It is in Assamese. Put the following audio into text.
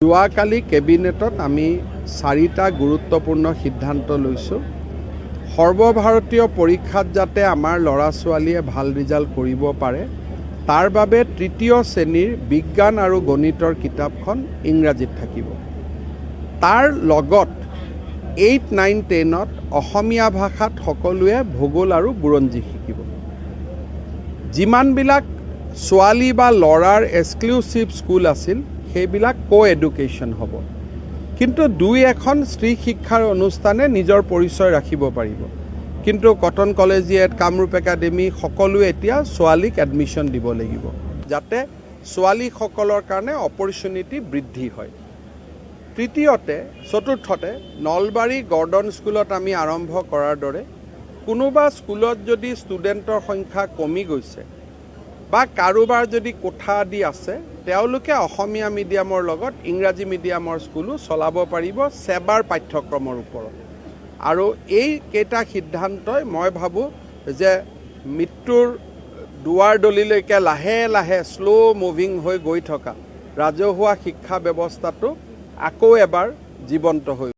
যোৱাকালি কেবিনেটত আমি চাৰিটা গুৰুত্বপূৰ্ণ সিদ্ধান্ত লৈছোঁ। সৰ্বভাৰতীয় পৰীক্ষাত যাতে আমাৰ ল'ৰা ছোৱালীয়ে ভাল ৰিজাল্ট কৰিব পাৰে, তাৰ বাবে তৃতীয় শ্ৰেণীৰ বিজ্ঞান আৰু গণিতৰ কিতাপখন ইংৰাজীত থাকিব। তাৰ লগত 8, 9, 10ত অসমীয়া ভাষাত সকলোৱে ভূগোল আৰু বুৰঞ্জী শিকিব। যিমানবিলাক ছোৱালী বা ল'ৰাৰ এক্সক্লুচিভ স্কুল আছিল, সেইবিলাক কো এডুকেশ্যন হ'ব, কিন্তু দুই এখন স্ত্ৰী শিক্ষাৰ অনুষ্ঠানে নিজৰ পৰিচয় ৰাখিব পাৰিব। কিন্তু কটন কলেজিয়েট, কামৰূপ একাডেমি সকলোৱে এতিয়া ছোৱালীক এডমিশ্যন দিব লাগিব, যাতে ছোৱালীসকলৰ কাৰণে অপৰচুনিটি বৃদ্ধি হয়। তৃতীয়তে, চতুৰ্থতে, নলবাৰী গৰ্ডন স্কুলত আমি আৰম্ভ কৰাৰ দৰে কোনোবা স্কুলত যদি ষ্টুডেণ্টৰ সংখ্যা কমি গৈছে বা কাৰোবাৰ যদি কোঠা আদি আছে, তেওঁলোকে অসমীয়া মিডিয়ামৰ লগত ইংৰাজী মিডিয়ামৰ স্কুলো চলাব পাৰিব ছেবাৰ পাঠ্যক্ৰমৰ ওপৰত। আৰু এইকেইটা সিদ্ধান্তই মই ভাবোঁ যে মৃত্যুৰ দুৱাৰদলিলৈকে লাহে লাহে শ্ল' মুভিং হৈ গৈ থকা ৰাজহুৱা শিক্ষা ব্যৱস্থাটো আকৌ এবাৰ জীৱন্ত হৈ